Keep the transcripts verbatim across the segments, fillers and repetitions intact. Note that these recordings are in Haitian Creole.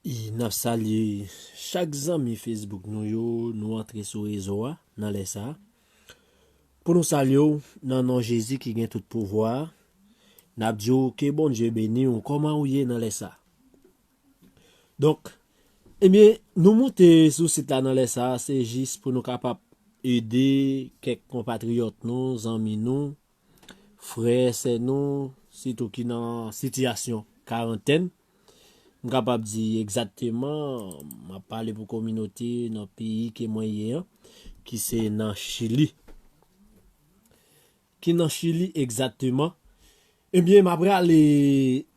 E n ap salye chak zanmi Facebook nou yo, nou antre sou rezo a nan lè sa a. Pou nou salye w nan non Jezi ki gen tout pouvwa a, n ap di w ke Bondye beni w. Kòman ou ye nan lè sa a? Donk, ebyen, nou moute sou sit la nan lè sa a, se jis pou nou kapab ede kèk konpatriyòt nou, zanmi nou, frè, sè nou, sitou ki nan sitiyasyon karantèn. M kapab di egzakteman, m ap pale pou kominote nan peyi ke mwen ye an, ki se nan Chili. Ki nan Chili egzakteman. Ebyen, m ap prale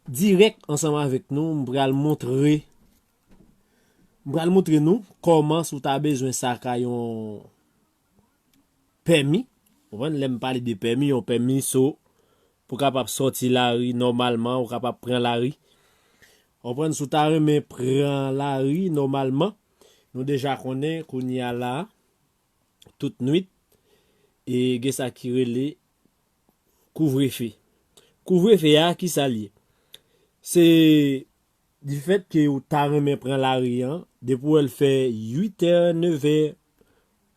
dirèk ansanm avèk nou, m pral montre, m pral montre nou kòman si w ta bezwen saka yon pèmi. Ou konprann, lè m pale de pèmi, yon pèmi so pou kapab sòti lari nòmalman, ou kapab pran lari. Ou konprann, si w ta renmen pran lari nòmalman, nou deja konnen kounye a la, tout nwit, e gen sa ki rele kouvrefe. Kouvrefe a, ki sa l ye? Se difèt ke ou ta renmen pran lari an, depi w wè l fè uit è, nèf è,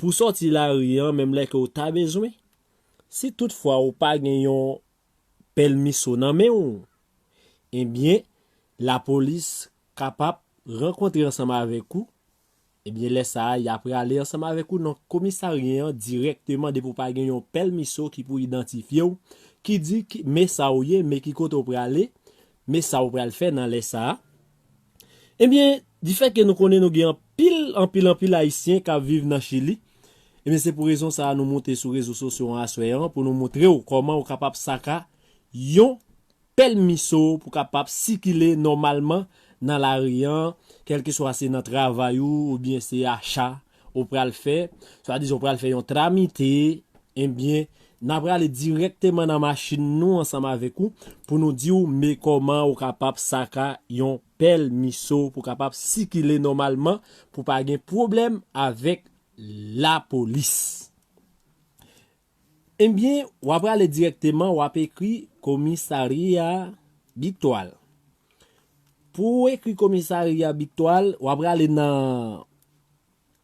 pou sòti lari an, menm lè ke w ta bezwen, si toutfwa ou pa gen yon pèmiso nan men w, ebyen, lapolis kapab rankontre ansanm avèk ou. Ebyen, lè sa a, y ap prale ansanm avèk ou nan komisarya an dirèkteman depi w pa gen yon pèmiso ki pou idantifye w, ki di ki, men sa w ye, men ki kote w prale, men sa w pral fè nan lè sa a. Ebyen, difèt ke nou konnen nou gen anpil, anpil, anpil Ayisyen k ap viv nan Chili, ebyen, se pou rezon sa a nou moute sou rezo sosyo an aswè an pou nou montre w kòman ou kapab saka yon pèmiso pou kapab sikile nòmalman nan lari an, kèlkeswa se nan travay ou oubyen se acha ou pral fè, swadizan ou pral fè yon tramite, ebyen, n a prale dirèkteman nan machin nou ansanm avèk ou pou nou di w men kòman ou kapab saka yon pèmiso pou kapab sikile nòmalman pou pa gen pwoblèm avèk lapolis. Ebyen, w ap prale dirèkteman, w ap ekri komisarya Biktwal. Pou w ekri komisarya Biktwal, w ap prale nan,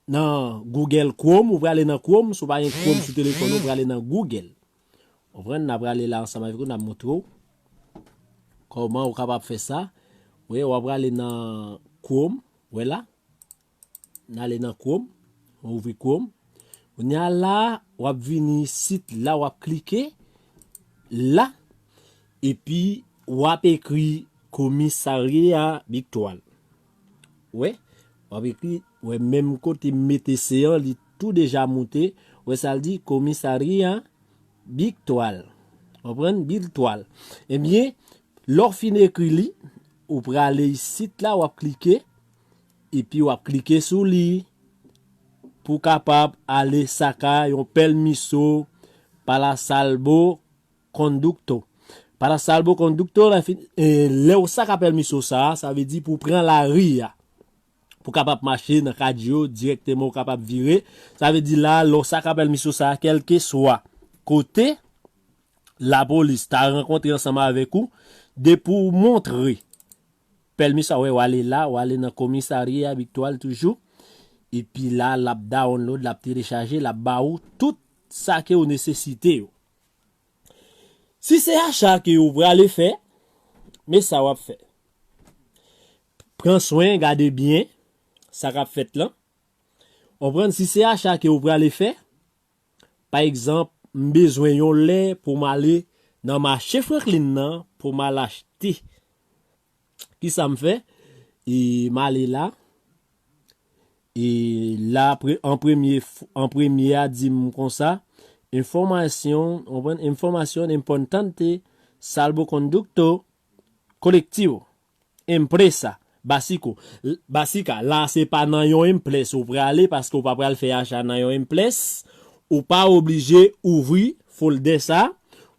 nan Google Chrome, ou prale nan Chrome, si w pa gen Chrome sou telefòn ou, prale nan Google. Ou konprann, n ap prale la ansanm avèk ou, n ap montre w kòman ou kapab fè sa. Wi, w ap prale nan Chrome, wè la. N ale nan Chrome, ouvri Chrome. Kounye a la, w ap vini sit la, w ap klike la, epi w ap ekri komisarya Biktwal. Wè, w ap ekri, wè, menm kote m mete se an, li tou deja moute. Wè sa l di, komisarya Biktwal. Konprann? Biktwal. Ebyen, lè w fin ekri li, ou prale isit la, w ap klike, epi w ap klike sou li pou kapab ale saka yon pèmiso para salvo conducto. Para salvo conducto, la fin, e, lè w saka pèmiso sa a, sa vle di pou pran lari a. Pou kapab mache nan kadyo dirèkteman, ou kapab vire. Sa vle di la, lè w saka pèmiso sa a, kèlkeswa kote lapolis ta rankontre ansanm avèk ou, depi w montre pèmiso a, wè, w ale la, w ale nan komisarya Biktwal toujou. Epi la, l ap download, l ap telechaje, l ap ba ou tout sa ke w nesesite yo. Si se acha ke w prale fè, men sa w ap fè. Pran swen, gade byen sa k ap fèt lan. Konprann, si se acha ke w prale fè, pa egzanp, m bezwen yon lè pou m ale nan mache Franklin nan pou m al achte. Kisa m fè? E m ale la. E la, pre-, an premye, f-, an premye a di m konsa, information, konprann, information importante, salvoconducto colectivo, empresa, básico. L-, básica, la se pa nan yon empresa ou prale, paske ou pa pral fè acha nan yon empresa, ou pa oblije ouvri folder sa,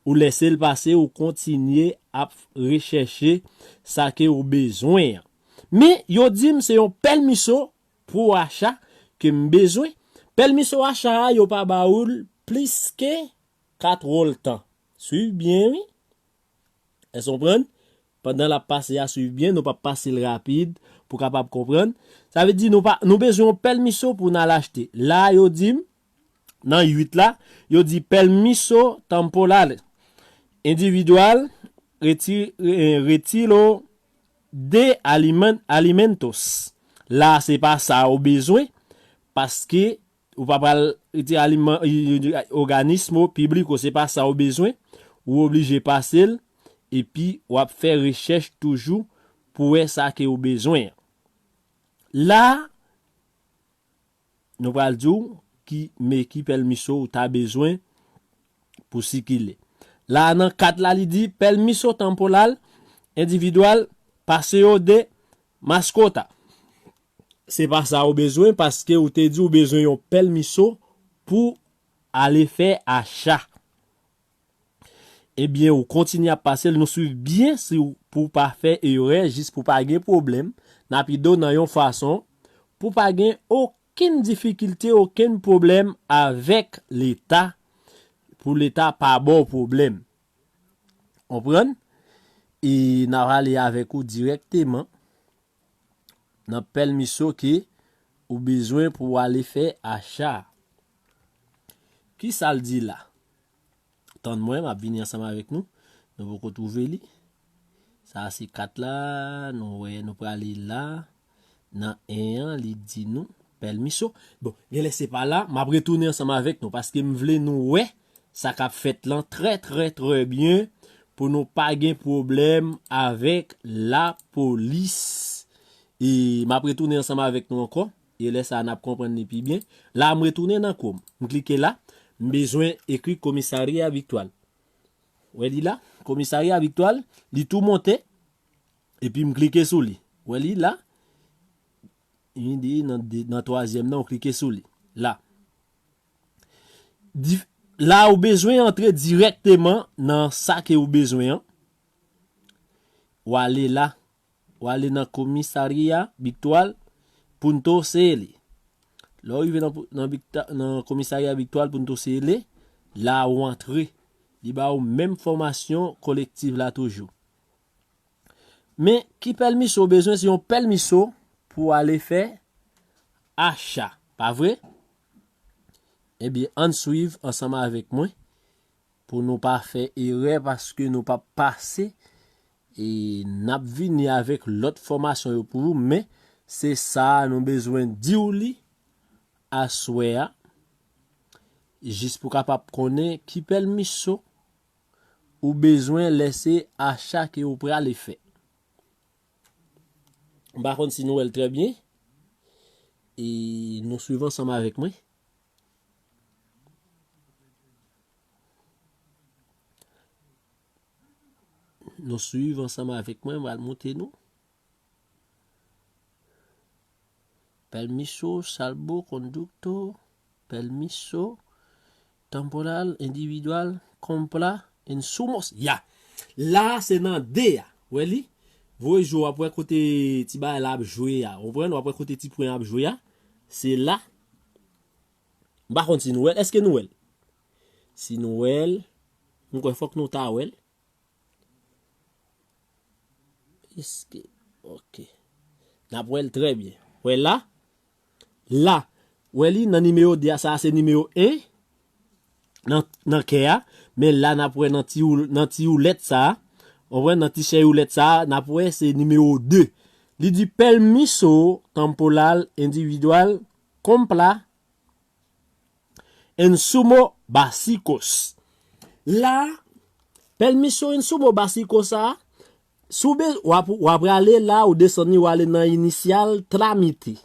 ou lese l pase, ou kontinye ap rechèche sa ke ou bezwen an. Men, yo di m se yon pèmiso pou acha ke m bezwen. Pèmiso acha a, yo pa ba ou l plis ke kat wòl tan. Swiv byen, wi. Èske w konprann? Pandan l ap pase a, swiv byen, nou p ap pase l rapid pou kapab konprann. Sa vle di nou pa, nou bezwen yon pèmiso pou n al achte. La, yo di m, nan uit la, yo di permiso temporal individual reti-, eh, retiro de alimen-, alimentos. La, se pa sa ou bezwen, paske ou pa pral retire aliman, organismo público, se pa sa ou bezwen, ou oblije pase l, epi w ap fè rechèch toujou pou wè sa ke ou bezwen. La, nou pral di w ki, men ki pèmiso ou ta bezwen pou sikile. La, nan kat la, li di permiso temporal individual paseo de mascota. Se pa sa ou bezwen, paske ou te di ou bezwen yon pèmiso pou ale fè acha. Ebyen, ou kontinye ap pase l, nou swiv byen si w, pou w pa fè erè, jis pou pa gen pwoblèm. N ap ede w nan yon fason pou pa gen okenn difikilte, okenn pwoblèm avèk Leta, pou Leta pa ba w pwoblèm. Konprann? E n ap ale avèk ou dirèkteman nan pèmiso ke ou bezwen pou w ale fè acha. Kisa l di la? Tann mwen, m ap vini ansanm avèk nou. Nou poko twouve li. Sa a se kat la, nou wè, nou prale la. Nan en an, li di nou, pèmiso. Bon, genlè se pa la, m ap retounen ansanm avèk nou, paske m vle nou wè sa k ap fèt lan trè, trè, trè byen, pou nou pa gen pwoblèm avèk lapolis. E m ap retounen ansanm avèk nou ankò. E lè sa a, n ap konprann li pi byen. La, m retounen nan Chrome. M klike la. M bezwen ekri Komisarya Viktual. Wè li la? Komisarya Viktual, li tou monte. Epi m klike sou li. Wè li la? Li di nan de, nan twazyèm nan, ou klike sou li. La. Di, la, ou bezwen antre dirèkteman nan sa ke ou bezwen an. W ale la. W ale nan Komisarya Viktual Punto C L. Lè w rive nan, nan, vikta-, nan Komisarya Viktual Punto C L, la ou antre. Li ba ou menm fòmasyon kolektiv la toujou. Men, ki pèmiso w bezwen? Se yon pèmiso pou w ale fè acha, pa vre? Ebyen, ann swiv ansanm avèk mwen pou nou pa fè erè, paske nou p ap pase. E n ap vini avèk lòt fòmasyon yo pou ou, men se sa a nou bezwen di w li aswè a, jis pou kapab konnen ki pèmiso ou bezwen lè se acha ke ou prale fè. M pa konn si nou wè l trè byen. E nou swiv ansanm avèk mwen. Nou swiv ansanm avèk mwen, m pral montre nou. Permiso, salvo conducto, permiso, temporal, individual, compra, insumos. Ya. La, se nan de a. Wè li? Voye je w, w ap wè kote ti bagay la ap jwe a. Ou konprann? W ap wè kote ti pwen ap jwe a. Se la. M pa konn si nou wè l. Èske nou wè l? Si nou wè l, m kwè fòk nou ta wè l. Èske, ok. N ap wè l trè byen. Wè la? La. Wè li nan nimewo de a, sa a se nimewo en. Nan, nan kè a. Men la n ap wè nan ti ou, nan ti oulèt sa a. Ou wè nan ti chèy oulèt sa a, n ap wè se nimewo de. Li di permiso temporal individual compra insumos básicos. La, permiso insumos básicos sa, si w be-, w ap, w ap prale la, ou desann li, w ale nan iniciar trámite.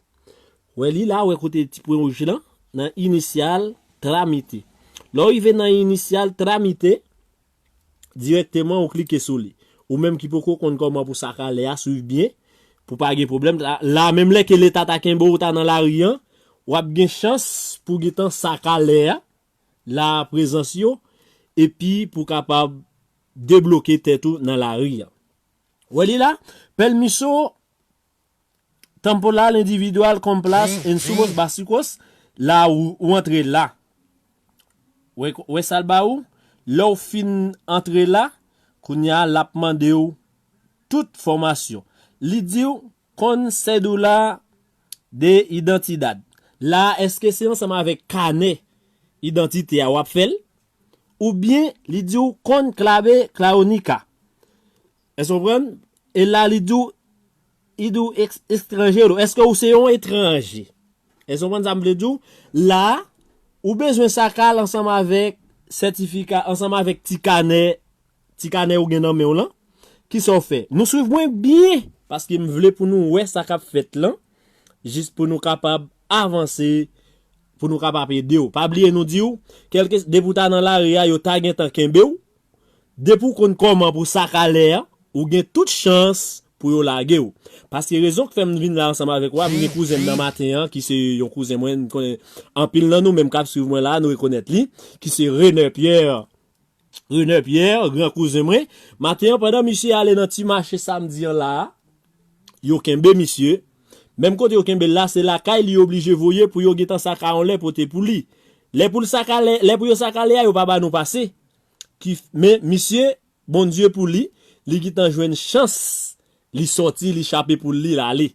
Wè li la, wè kote ti pwen wouj lan, nan iniciar trámite. Lè w rive nan iniciar trámite, dirèkteman ou klike sou li. Ou menm ki poko konn kòman pou sa ka lè a, swiv byen, pou pa gen pwoblèm. La, la menm lè ke Leta ta kenbe w, ou ta nan lari an, w ap gen chans pou gentan sa ka lè a, la prezans yo, epi pou kapab debloke tèt ou nan lari an. Wè li la? Permiso temporal individual compras insumos básicos, la ou, ou antre la. Wè, wè sa l ba ou? Lè w fin antre la, kounye a, l ap mande w tout fòmasyon. Li di w, con cédula de identidad. La, èske se ansanm avèk kanè idantite a w ap fè l? Oubyen, li di w con clave cláunica. Èske w konprann? E la, li di w, li di w ex-, extranjero. Èske ou se yon etranje? Èske w konprann sa m vle di w? La, ou bezwen sa ka l ansanm avèk sètifika, ansanm avèk ti kanè, ti kanè ou gen nan men w lan. Kisa w fè? Nou swiv mwen byen, paske m vle pou nou wè sa k ap fèt lan, jis pou nou kapab avanse, pou nou kapab ede w. Pa bliye nou di w, kèlke, depi w ta nan lari a, yo ta gentan kenbe w. Depi w konn kòman pou sa ka lè a, ou gen tout chans pou yo lage w. Paske rezon k fè m vin la ansanm avèk w a, m gen kouzen m nan maten an, ki se yon kouzen mwen, m konnen anpil nan nou menm k ap swiv mwen la, nou rekonèt li, ki se René Pierre. René Pierre, gran kouzen mwen. Maten an, pandan misye ale nan ti mache samdi an la a, yo kenbe misye. Menm kote yo kenbe l la, se lakay li oblije voye pou yo gentan sa ka yon lè pote pou li. Lè pou l sa ka lè, lè pou yo sa ka lè a, yo pa ba nou pase. Ki, men misye, Bondye pou li, li gentan jwenn chans, li sòti, li chape poul li, l ale.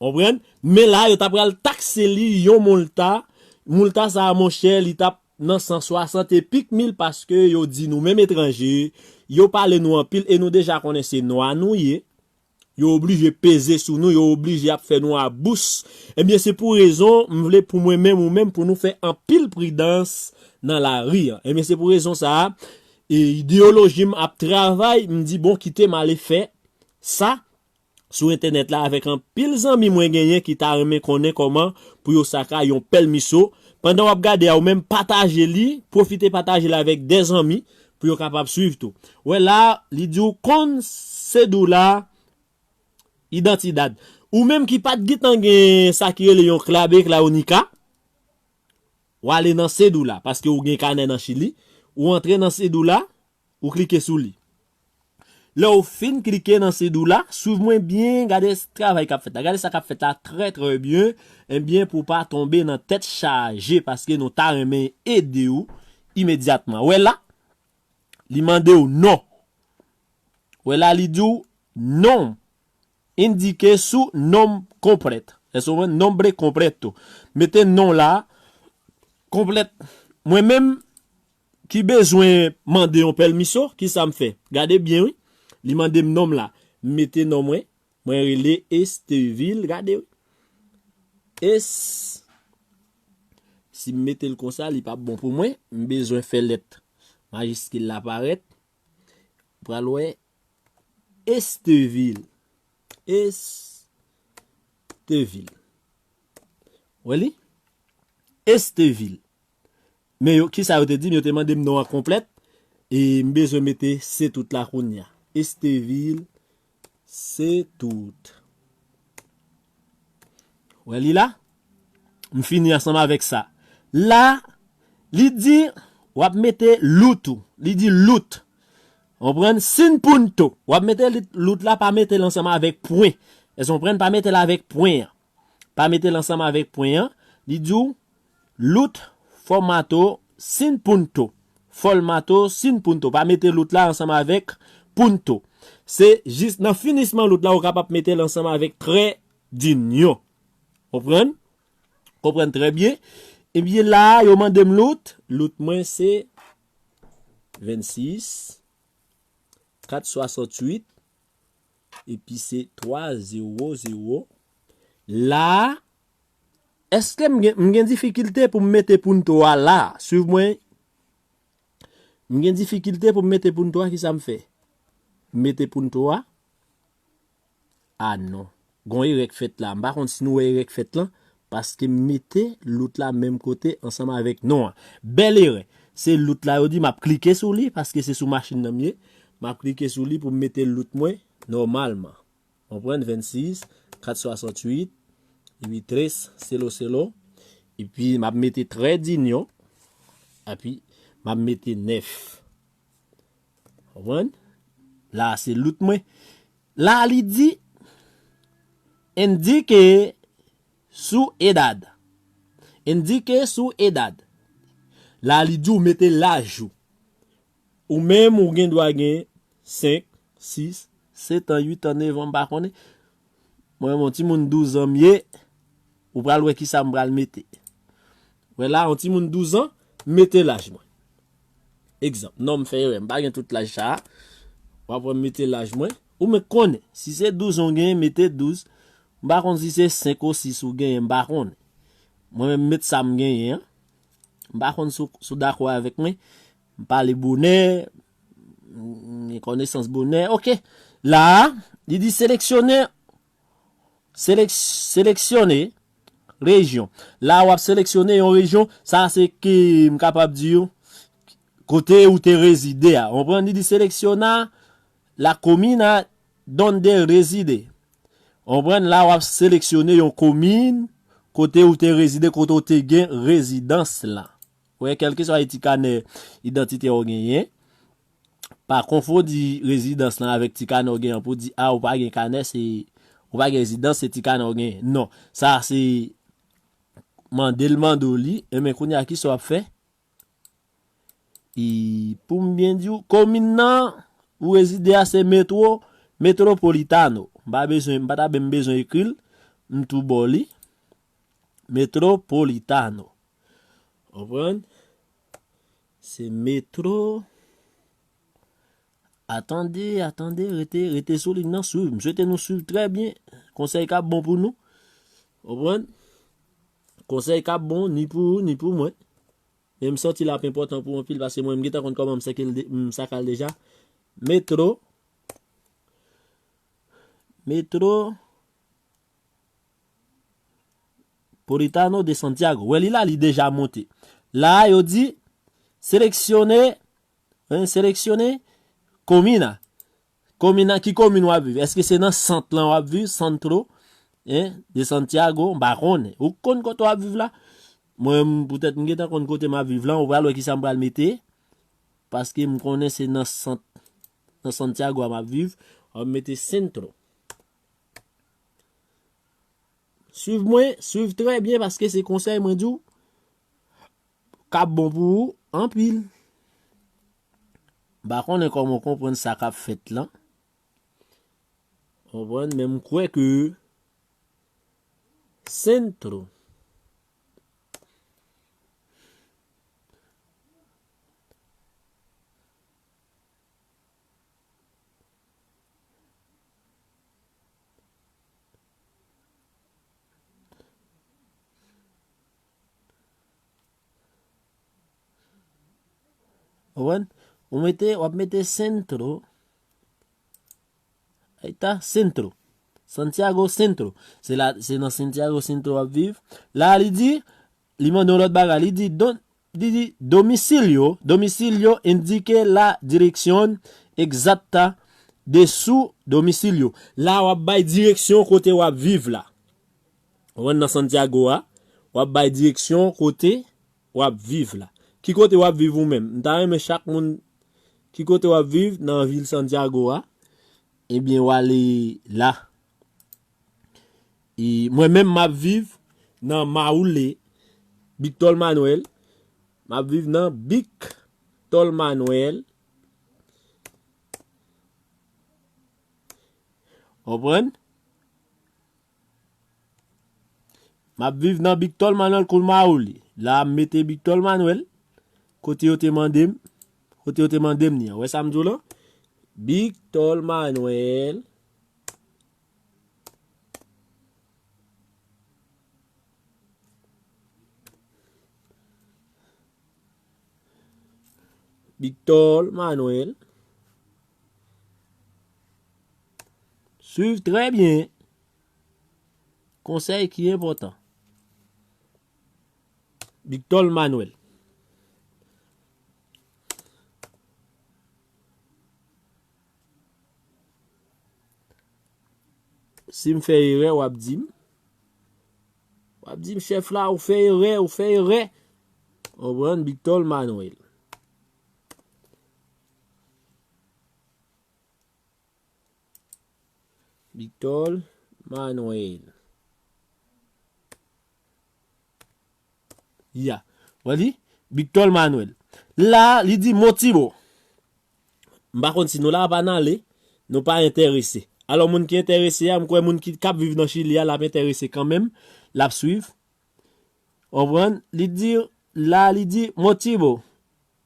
Konprann? Men la, yo ta pral takse li yon moulta. Moulta sa a, monchè, li t ap nan san swasant e pik mil paske yo di nou menm etranje, yo pale nou anpil e nou deja konnen se nwa nou ye. Yo oblije peze sou nou, yo oblije ap fè nou abous. Ebyen, se pou rezon, m vle pou mwen menm ou menm, pou nou fè anpil pridans nan lari an. Ebyen, se pou rezon sa a, e ideyoloji m ap travay, m di, bon, kite m ale fè sa sou entènèt la avèk anpil zanmi mwen genyen ki ta renmen konnen kòman pou yo sa ka yon pèlmiso. Pandan w ap gade a, ou menm pataje li, pwofite pataje l avèk de zanmi pou yo kapab swiv tou. Wè la, li di w con cédula de identidad. Ou menm ki pa t gentan gen sa ki rele yon clave cláunica, w ale nan cédula, paske ou gen kanè nan Chili, ou antre nan cédula, ou klike sou li. Lè w fin klike nan cédula, swiv mwen byen, gade travay k ap fèt la. Gade sa k ap fèt la, trè, trè byen. Ebyen, pou w pa tonbe nan tèt chaje, paske nou ta renmen ede w imedyatman. Wè la, li mande w non. Wè la, li di w non. Indique su nombre completo. Èske w konprann? Nombre completo. Mete non la konplèt. Mwen menm ki bezwen mande yon pèlmiso, kisa m fè? Gade byen, wi. Li mande m non m la. M mete non mwen. Mwen rele Estevil. Gade, wi. Es. Si m mete l konsa, li p ap bon pou mwen. M bezwen fè lèt majiskil la parèt. Pral wè Estevil. Estevil. Wè li? Estevil. Men yo, kisa yo te di m? Yo te mande m non an konplèt. E m bezwen mete se tout la kounye a. Estevil, se tout. Wè li la? M fini ansanm avèk sa. La, li di, w ap mete loot ou. Li di loot. Konprann? Sin punto. W ap mete li, loot la, pa mete l ansanm avèk pwen. Èske w konprann? Pa mete l avèk pwen an. Pa mete l ansanm avèk pwen an. Li di w, loot formato sin punto. Formato sin punto. Pa mete loot la ansanm avèk punto. Se jis nan finisman loot la, ou kapab mete l ansanm avèk trè dinyon. Konprann? Konprann trè byen. Ebyen la, yo mande m loot. Loot mwen se vennsis, kat swasanntuit, epi se twa zewo zewo. La, èske m gen, m gen difikilte pou m mete punto a la? Swiv mwen. M gen difikilte pou m mete punto a, kisa m fè? M mete punto a. A non. Gon erè k fèt la. M pa konn si nou wè erè k fèt lan, paske m mete loot la menm kote ansanm avèk non an. Bèl erè. Se loot la yo di, m ap klike sou li, paske se sou machin nan m ye. M ap klike sou li pou m mete loot mwen nòmalman. Konprann? Vennsis, kat swasanntuit, epi tres, selo, selo. Epi m ap mete trè dinyon. Epi m ap mete nèf. Konprann? La, se loot mwen. La, li di, indique su edad. Indique su edad. La, li di w mete laj ou. Ou menm, ou gen dwa gen senk, sis, Sèt an, uit an, nèf an, m pa konnen. Mwen, yon timoun douz an m ye, ou pral wè kisa m pral mete. Wè la, yon timoun douz an, m mete laj mwen. Egzanp, non, m fè erè, m pa gen tout laj sa a. W ap wè m mete laj mwen. Ou mèt konnen, si se douz an w genyen, mete douz. M pa konn si se senk ou sis ou genyen, m pa konnen. Mwen menm, m met sa m genyen an. M pa konn si w, si w dakò avèk mwen. M pale bonè, m gen konesans bonè. Oke. La a, li di seleksyone, selek-, seleksyone rejyon. La a, w ap seleksyone yon rejyon. Sa se ki m kapab di w kote ou te rezide a. Ou konprann? Li di seleksyona la comuna donde reside. Ou konprann? La, w ap seleksyone yon komin kote ou te rezide, kote ou te gen rezidans lan. Wè, kèlkeswa ti kanè idantitè w genyen, pa konfondi rezidans lan avèk ti kanè w genyen pou di, a, ou pa gen kanè, se, ou pa gen rezidans, se ti kanè w genyen. Non, sa se mande l mande w li, enben kounye a, kisa w ap fè? E pou m byen di w, komin nan ou rezide a se Metro, Metropolitano. M pa bezwen, m pa ta menm bezwen ekri l, m tou ba w li. Metropolitano. Konprann? Se Metro. Atande, atande, rete, rete sou liy nan, swiv. M swete nou swiv trè byen. Konsèy k ap bon pou nou. Konprann? Konsèy k ap bon ni pou ou, ni pou mwen. Men m santi l ap enpòtan pou anpil, paske mwen, m gentan konn kòman m seke l de-, m sa k al deja. Metro. Metro. Politano de Santiago. Wè li la, li deja monte. La, yo di, seleksyone, hein, seleksyone, komina. Komina, ki komin w ap viv? Èske se nan sant lan w ap viv? Centro, hein, de Santiago? M pa konnen. Ou konn kote w ap viv la? Mwen, m, poutèt m gentan konn kote m ap viv lan, ou pral wè kisa m pral mete. Paske m konnen se nan sant, nan Santiago a m ap viv. W ap mete Centro. Swiv mwen, swiv trè byen paske se konsèy mwen di w k ap bon pou ou anpil. M pa konnen kòman w konprann sa k ap fèt lan. Konprann, men m kwè ke Centro. Ou konprann? Ou mete, w ap mete Centro. Ayta, Centro. Santiago Centro. Se la, se nan Santiago Centro w ap viv. La, li di, li mande yon lòt bagay. Li di, don, li di, domicilio, domicilio indique la dirección exacta de su domicilio. La, w ap bay direksyon kote w ap viv la. Ou konprann, nan Santiago a, w ap bay direksyon kote w ap viv la. Ki kote w ap viv ou menm? M ta renmen chak moun, ki kote w ap viv nan vil Santiago a, ebyen, w ale la. E mwen menm, m ap viv nan Maule, Victor Manuel. M ap viv nan Victor Manuel. Konprann? M ap viv nan Bictol Manuel Koulmaouli. La, m mete Bictol Manuel. Kote yo te mande m, kote yo te mande m ni an. Wè sa m di w lan? Bictol Manuel. Bictol Manuel. Swiv trè byen. Konsèy ki enpòtan. Bictol Manuel. Si m fè erè, w ap di m. W ap di m, chèf la, ou fè erè, ou fè erè. Konprann, Bictol Manuel. Bictol Manuel. Ya. Wè li? Bictol Manuel. La, li di motivo. M pa konn si nou la pa n ale. Nou pa enterese. Alò, moun ki enterese a, m kwè moun ki k ap viv nan Chili a, l ap enterese kanmenm, l ap swiv. Konprann? Li di, la, li di, motivo,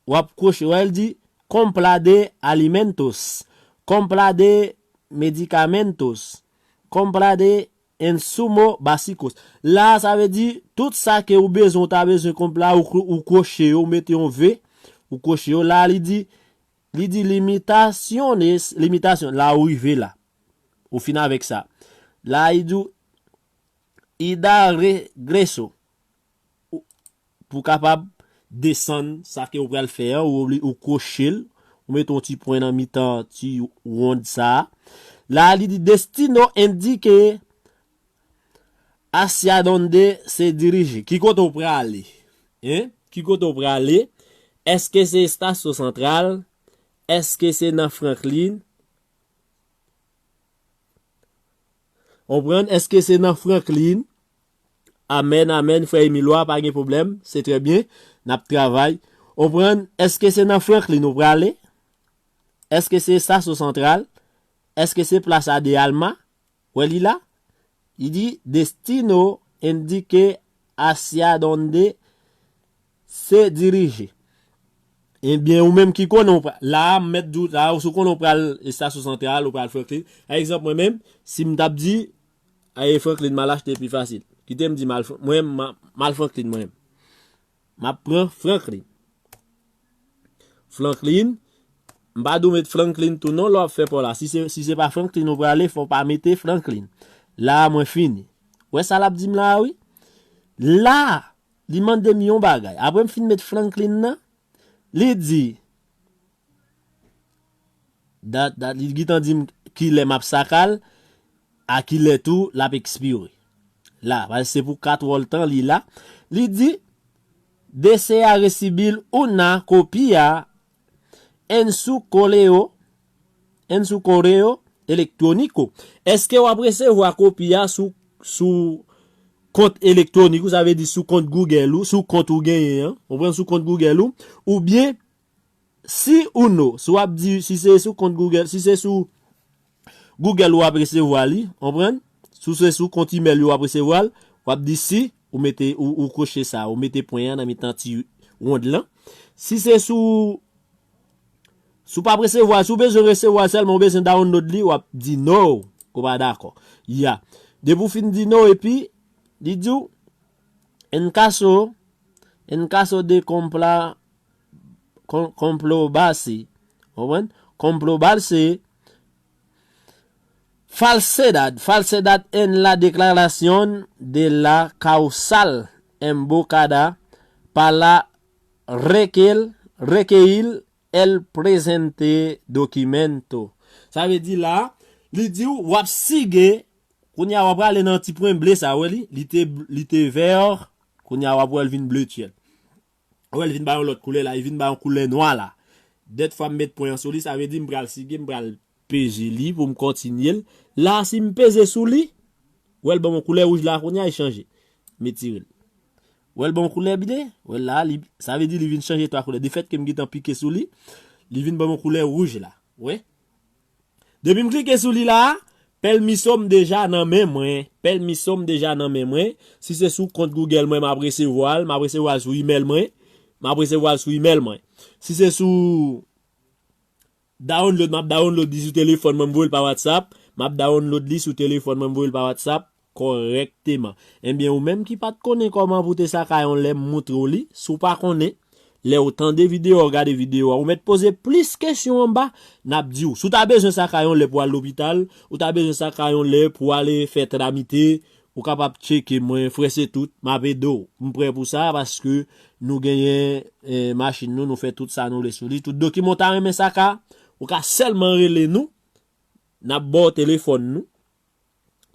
w ap kwoche, wè, l di, compra de alimentos, compra de medicamentos, compra de insumo básicos. La, sa vle di, tout sa ke ou bezwen, ou ta bezwen compra, ou, ou kwoche yo, ou mete yon V, ou kwoche yo. La, li di, li di limitaciones, limitasyon, la ou rive la. Ou fin avèk sa. La, li di, ida regreso. Ou, pou kapab desann sa ke ou pral fè an, ou obli-, ou kwoche l, ou mete yon ti pwen nan mitan ti wonn sa a. La, li di destino endike hacia donde se dirije. Ki kote ou prale? Hein? Ki kote ou prale? Èske se Estasyon Santral? Èske se nan Franklin? Konprann? Èske se nan Franklin? Amèn, amèn, frè Emilwa, pa gen pwoblèm. Se trè byen. N ap travay. Konprann? Èske se nan Franklin ou prale? Èske se Estasyon Santral? Èske se Plaza de Alma? Wè li la? Li di, destino endike hacia donde se dirije. Ebyen, ou menm ki konnen, ou pra-, la, m mèt di w, la, si w konnen w pral Estasyon Santral, ou pral Franklin. Pa egzanp, mwen menm, si m t ap di, aye Franklin, m al achte pi fasil. Kite m di m al Fr-, mwen, m a-, m al Franklin, mwen menm. M ap pran Franklin. Franklin, m pa di w met Franklin tou non, lè w ap fè pa w la. Si se, si se pa Franklin ou prale, fò w pa mete Franklin. La, mwen fini. Wè sa l ap di m la a, wi? La, li mande m yon bagay. Apre m fin met Franklin nan, li di, dat, dat, li gentan di m kilè m ap sakal, a kilè tou l ap ekspire. La, paske se pou kat wòl tan li la. Li di, desea recibir una copia en su correo, en su correo electrónico. Èske w ap resevwa kopi a sou, sou kont elektwonik ou, sa vle di sou kont Google ou, sou kont ou genyen an, ou pran sou kont Google ou, oubyen si ou no, si w ap di, si se sou kont Google, si se sou Google ou ap resevwa li, konprann? Si se sou kont email ou ap resevwa l, w ap di si, ou mete, ou, ou kwoche sa, ou mete pwen an nan mitan ti wond lan. Si se sou, si w p ap resevwa l, si w bezwen resevwa l sèlman, ou bezwen download li, w ap di no, ou pa dakò. Ya. Depi w fin di no, epi, li di w, en caso, en caso de compra, com-, comprobarse, konprann? Comprobarse, falsedad, falsedad en la declaración de la causal invocada para requer, requerir el presente documento. Sa vle di la, li di w, w ap sige, kounye a w ap prale nan ti pwen ble sa, wè li, li te, li te vè, kounye a w ap wè l vin ble tyèl. Wè, li vin ba yon lòt koulè la, li vin ba yon koulè nwa la. Dèt fwa m met pwen an sou li, sa vle di m pral sige, m pral peze li pou m kontinye l. La, si m peze sou li, wè l ban m yon koulè wouj la, kounye a li chanje. M etire l. Wè l ban m yon koulè ble, wè l la, li, sa vle di li vin chanje twa koulè. Defèt ke m gentan pike sou li, li vin ban m yon koulè wouj la. Wè. Depi m klike sou li la, pèmiso m deja nan men mwen. Pèmiso m deja nan men mwen. Si se sou kont Google mwen, m ap resevwa l. M ap resevwa l sou email mwen. M ap resevwa l sou email mwen. Si se sou download, m ap download li sou telefòn mwen, m voye l pa WhatsApp. M ap download li sou telefòn mwen, m voye l pa WhatsApp kòrèkteman. Ebyen, ou menm ki pa t konnen kòman pou te saka yon lè m moutre w li, si w pa konnen, lè w tande videyo a, w gade videyo a, ou mèt poze plis kesyon anba, n ap di w. Si w ta bezwen saka yon lè pou al lopital, ou ta bezwen saka yon lè pou ale fè tramite, ou kapab tcheke mwen, frè se tout, m ap ede w. M prè pou sa, paske nou genyen, eh, machin nou, nou fè tout sa nou vle sou li. Tout dokiman w ta renmen saka, ou ka sèlman rele nou, n ap ba w telefòn nou.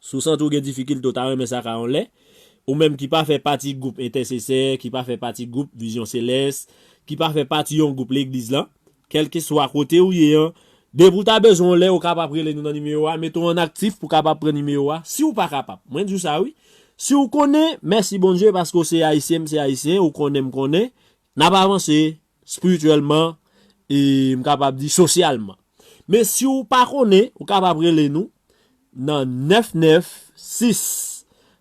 Si w santi w gen difikilte, w ta renmen sa ka yon lè, ou menm ki pa fè pati gwoup entèsesè, ki pa fè pati gwoup Vizyon Selès, ki pa fè pati yon gwoup legliz lan, kèlkeswa kote ou ye an, depi w ta bezwen yon lè, ou kapab rele nou nan nimewo a, mete w an aktif pou w kapab pran nimewo a, si w pa kapab. Mwen di w sa wi. Si w konnen, mèsi Bondye, paske w se ayisyen, m se ayisyen, ou konnen, m konnen, n ap avanse espirityèlman, e m kapab di sosyalman. Men si w pa konnen, ou kapab rele nou nan nèf nèf sis.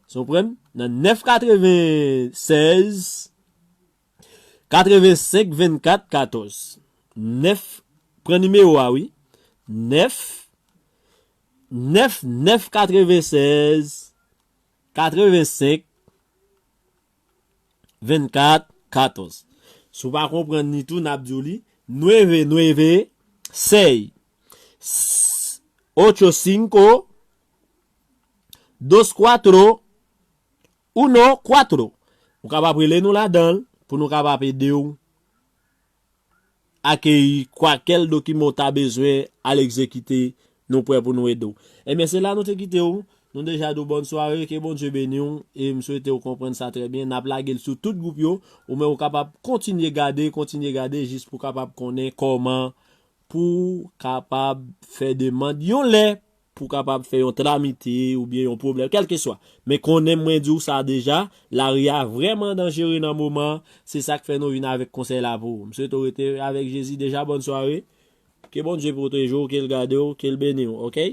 Sa w konprann? Nan nèf katrevennsèz, katrevensenk, vennkat, katòz. Nèf, pran nimewo a, wi. Nèf, nèf, nèf, katrevennsèz, katrevensenk, vennkat, katòz. Si w pa konprann li tou, n ap di w li. Nueve, nueve, seis, ocho, cinco, dos, cuatro, uno, cuatro. Ou kapab rele nou ladan l pou nou kapab ede w akeyi kwakèl dokiman w ta bezwen al egzekite, nou prè pou nou ede w. Ebyen, se la nou te kite w. Nou deja di w bòn sware, ke Bondye beni w, e m swete w konprann sa trè byen. N ap lage l sou tout gwoup yo, ou menm ou kapab kontinye gade, kontinye gade, jis pou w kapab konnen kòman pou w kapab fè demann yon lè pou w kapab fè yon tramite oubyen yon pwoblèm, kèlkeswa. Men konnen mwen di w sa deja, lari a vrèman danjere nan moman an, se sa k fè nou vin avèk konsèy la pou ou. M swete w rete avèk Jezi deja, bòn sware. Ke Bondye pwoteje w, ke l gade w, ke l beni w, oke?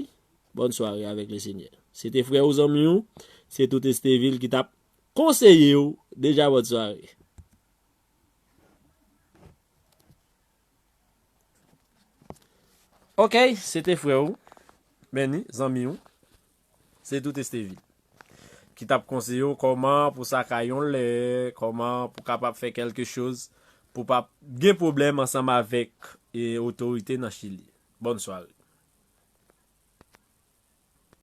Bòn sware avèk Lesenyè. Se te frè ou, zanmi w, se tout Estevil ki t ap konseye w deja, bòn sware. Oke, se te frè ou, Benny, zanmi ou, se tout Estevil, ki t ap konseye w kòman pou sa ka yon lè, kòman pou kapab fè kèlke choz pou pa gen pwoblèm ansanm avèk e, otorite nan Chili. Bòn sware.